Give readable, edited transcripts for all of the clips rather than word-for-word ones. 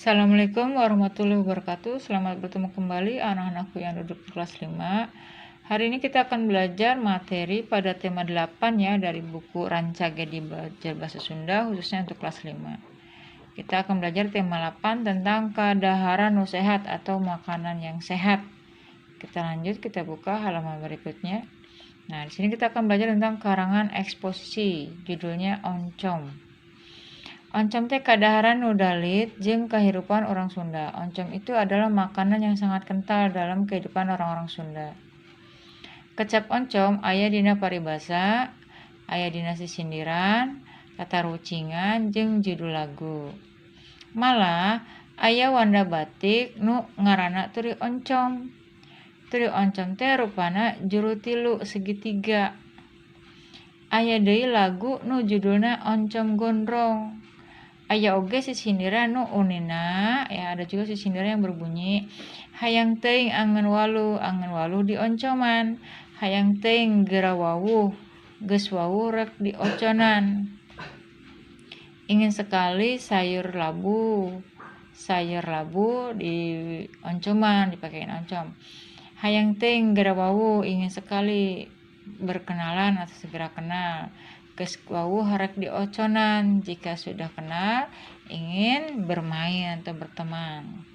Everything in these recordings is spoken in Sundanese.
Assalamualaikum warahmatullahi wabarakatuh. Selamat bertemu kembali anak-anakku yang duduk di kelas 5. Hari ini kita akan belajar materi pada tema 8 ya, dari buku Rancage di Belajar Bahasa Sunda khususnya untuk kelas 5. Kita akan belajar tema 8 tentang kadaharan nu sehat atau makanan yang sehat. Kita lanjut, kita buka halaman berikutnya. Nah, di sini kita akan belajar tentang karangan eksposisi, judulnya Oncom. Oncom teh kadaharan nu dalit jeung kahirupan orang Sunda. Oncom itu adalah makanan yang sangat kental dalam kehidupan orang-orang Sunda. Kecap oncom aya dina paribasa, aya dina sisindiran, tatarucingan, jeung judul lagu. Malah aya wanda batik nu ngaranna turi oncom. Turi oncom teh rupana juru tilu segitiga. Aya deui lagu nu judulna Oncom Gondrong. Aya oge sisindiran nu unina ya, ada juga sisindiran yang berbunyi hayang teuing angeun waluh, angeun waluh dioncoman, hayang teuing geura wawuh, geus wawuh rek dioconan. Ingin sekali sayur labu, sayur labu di oncoman, dipakein oncom. Hayang teuing geura wawuh, ingin sekali berkenalan atau segera kenal. Geus wawuh rek dioconan, jika sudah kenal ingin bermain atau berteman.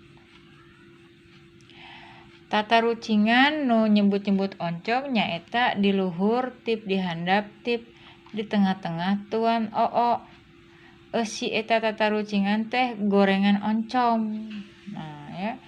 Tatarucingan nu nyebut-nyebut oncom nyaeta di luhur tip, di handap tip, di tengah-tengah tuan oo. Eusi eta tatarucingan teh gorengan oncom. Nah ya,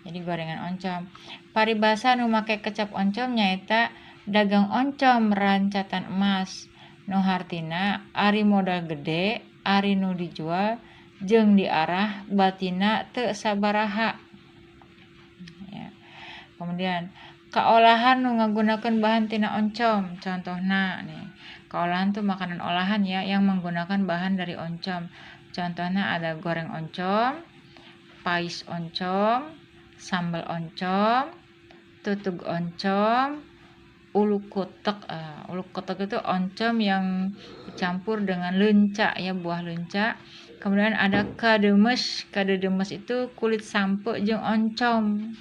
jadi gorengan oncom. Paribasa nu make kecap oncom nyaeta dagang oncom rancatan emas, nu hartina ari modal gede, ari nu dijual jeung diarah batina teu sabaraha ya. Kemudian kaolahan nu ngagunakeun bahan tina oncom, contohna nih, kaolahan tuh makanan olahan ya, yang menggunakan bahan dari oncom. Contohnya ada goreng oncom, pais oncom, sambal oncom, tutug oncom, uluk kotek. Uluk kotek itu oncom yang dicampur dengan leunca ya, buah leunca. Kemudian ada kademes. Kademes itu kulit sampeu jeung oncom.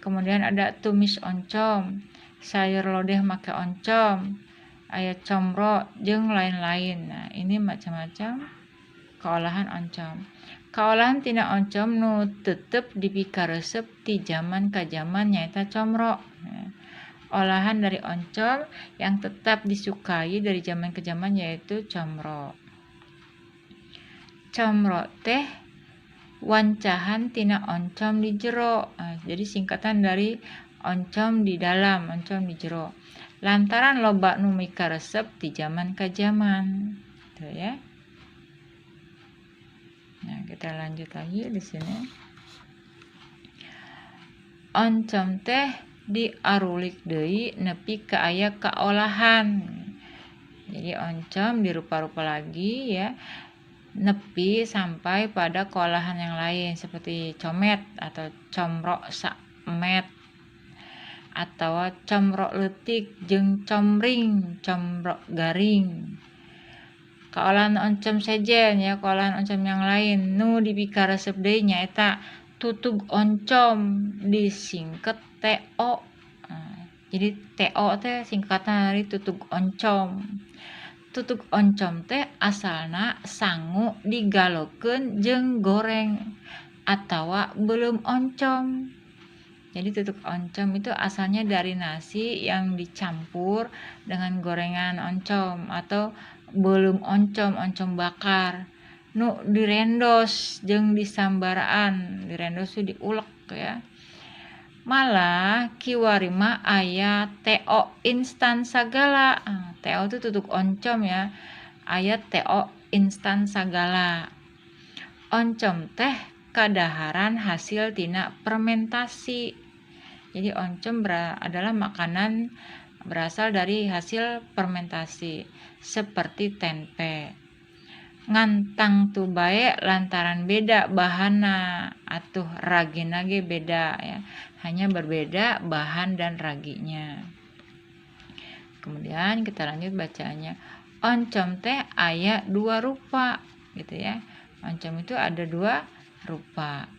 Kemudian ada tumis oncom, sayur lodeh make oncom, aya comro jeung lain-lain. Nah, ini macam-macam keolahan oncom. Kaolahan tina oncom nu tetep dipikaresep ti zaman ka zaman nyaeta comro. Nah, olahan dari oncom yang tetap disukai dari zaman ke zaman yaitu comro. Comro teh wancahan tina oncom di jero. Nah, jadi singkatan dari oncom di dalam, oncom di jero. Lantaran loba nu mikaresep di zaman ke zaman. Tuh ya. Nah, kita lanjut lagi di sini. Oncom teh diarulik deui nepi ka aya kaolahan. Jadi oncom dirupa-rupa lagi ya, nepi sampai pada keolahan yang lain seperti comet atau comro samet atau comro leutik jeung comring, comro garing. Kaolahan oncom sejen ya, kaolahan oncom yang lain nu dipikaresep deui nyaeta tutug oncom, disingket TO. Nah, jadi TO teh singkatan dari tutug oncom. Tutug oncom teh asalna sangu digalokeun jeung goreng atawa beuleum oncom. Jadi tutug oncom itu asalnya dari nasi yang dicampur dengan gorengan oncom atau beuleum oncom, oncom bakar. Nu direndos jeung disambaraan, direndos tuh diulek ya. Malah kiwari mah aya TO instan sagala. Ah, TO itu tutug oncom ya. Aya TO instan sagala. Oncom teh kadaharan hasil tina fermentasi. Jadi oncom adalah makanan berasal dari hasil fermentasi seperti tempe. Ngan tangtu bae lantaran beda bahanna atuh ragina ge beda ya. Hanya berbeda bahan dan raginya. Kemudian kita lanjut bacaannya. Oncom teh aya dua rupa gitu ya. Oncom itu ada dua Rupa.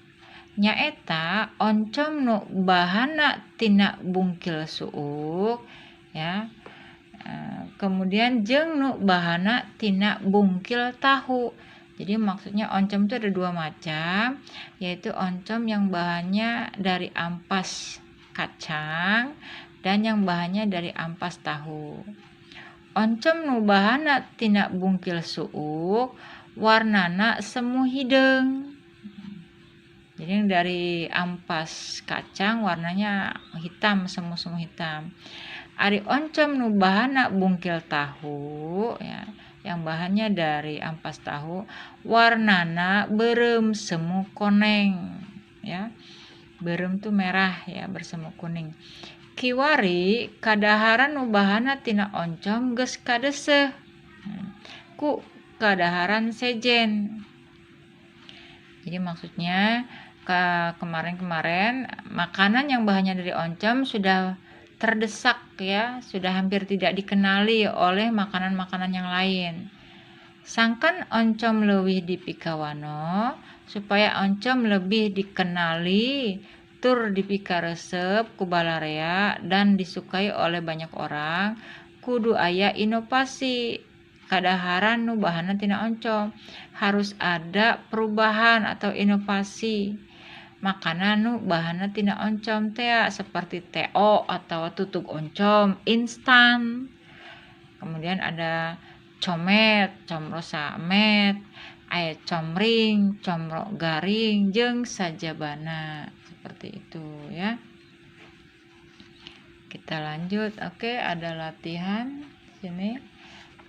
Nyaeta oncom nu bahanna tina bungkil suuk ya. Kemudian jeung nu bahanna tina bungkil tahu. Jadi maksudnya oncom itu ada dua macam, yaitu oncom yang bahannya dari ampas kacang dan yang bahannya dari ampas tahu. Oncom nu bahanna tina bungkil suuk warnana semu hideung. Jadi yang dari ampas kacang warnanya hitam, semu-semu hitam. Ari oncom nu bahanna bungkil tahu ya, yang bahannya dari ampas tahu warnana beureum semu koneng ya. Beureum tuh merah ya, bersemu kuning. Kiwari kadaharan nu bahanna tina oncom geus kadeseh ku kadaharan sejen. Jadi maksudnya ke kemarin-kemarin makanan yang bahannya dari oncom sudah terdesak ya, sudah hampir tidak dikenali oleh makanan-makanan yang lain. Sangkan oncom leuwih dipikawano, supaya oncom lebih dikenali tur dipikaresep ku balarea dan disukai oleh banyak orang, kudu aya inovasi kadaharan nu bahanna tina oncom. Harus ada perubahan atau inovasi makanan nu bahanna tina oncom teh, seperti TO atau tutug oncom instan. Kemudian ada comet, comro samet, aya comring, comro garing, jeung sajabana, seperti itu ya. Kita lanjut. Oke, ada latihan sini.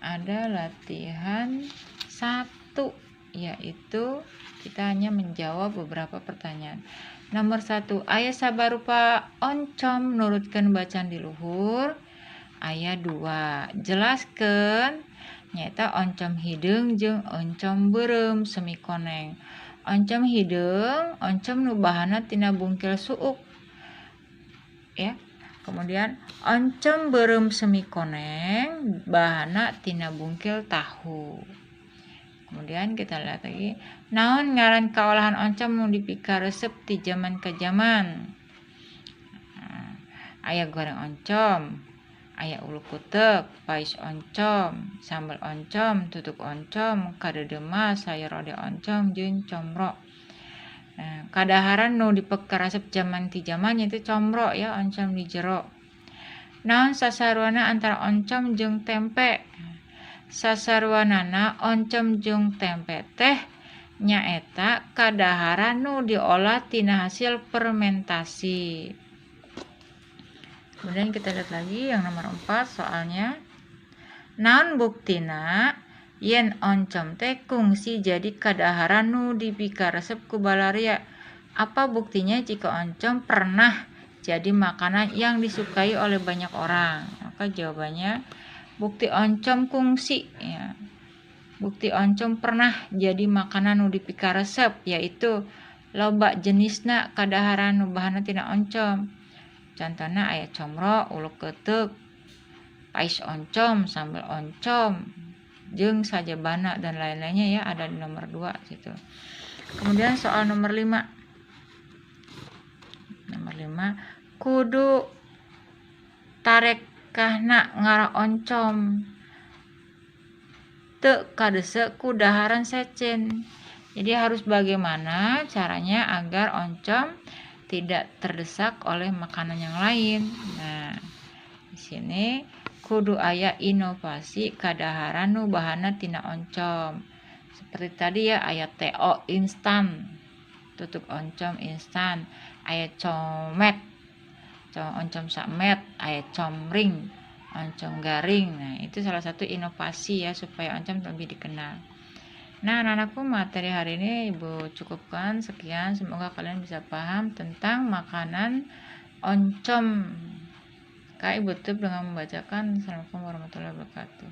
Ada latihan 1, yaitu kita hanya menjawab beberapa pertanyaan. Nomor 1, aya sabarupa oncom nurutkeun bacaan di luhur. Aya 2, jelaskeun nyaeta oncom hideung jeung oncom beureum semi koneng. Oncom hideung, oncom nu bahanna tina bungkil suuk ya. Kemudian oncom beureum semi koneng bahanna tina bungkil tahu. Kemudian kita lihat lagi, naon ngaran kaolahan oncom nu dipikaresep ti zaman ke zaman. Nah, aya goreng oncom, aya uluk kutek, pais oncom, sambal oncom, tutug oncom, kadeudeumas, sayur lodeh oncom, jeung comro. Nah, kadaharan nu dipikaresep zaman ti zaman itu comro ya, oncom di jero. Naon sasaruana antara oncom jeung tempe? Sasaruanana oncom jeung tempe teh nyaeta kadaharan nu diolah tina hasil fermentasi. Kemudian kita lihat lagi yang nomor 4 soalnya. Naon buktina yen oncom teh kungsi jadi kadaharan nu dipikaresep ku balarea? Apa buktinya jika oncom pernah jadi makanan yang disukai oleh banyak orang? Maka jawabannya bukti oncom kungsi ya. Bukti oncom pernah jadi makanan nu dipikaresep yaitu loba jenisna kadaharan nu bahanna tina oncom. Contohna aya comro, uluk keuteuk, pais oncom, sambal oncom, jeung sajabana dan lain-lainnya ya, ada di nomor 2 situ. Kemudian soal nomor 5. Nomor 5, kudu tarekahna ngarah oncom teu kadesek ku daharan sejen. Jadi harus bagaimana caranya agar oncom tidak terdesak oleh makanan yang lain. Nah, di sini kudu aya inovasi kadaharan nu bahanna tina oncom. Seperti tadi ya, aya TO instan, tutug oncom instan, aya comet, oncom samet, aya comring, oncom garing. Nah, itu salah satu inovasi ya supaya oncom lebih dikenal. Nah, anak-anakku, materi hari ini Ibu cukupkan sekian. Semoga kalian bisa paham tentang makanan oncom. Kak Ibu tutup dengan membacakan. Assalamualaikum warahmatullahi wabarakatuh.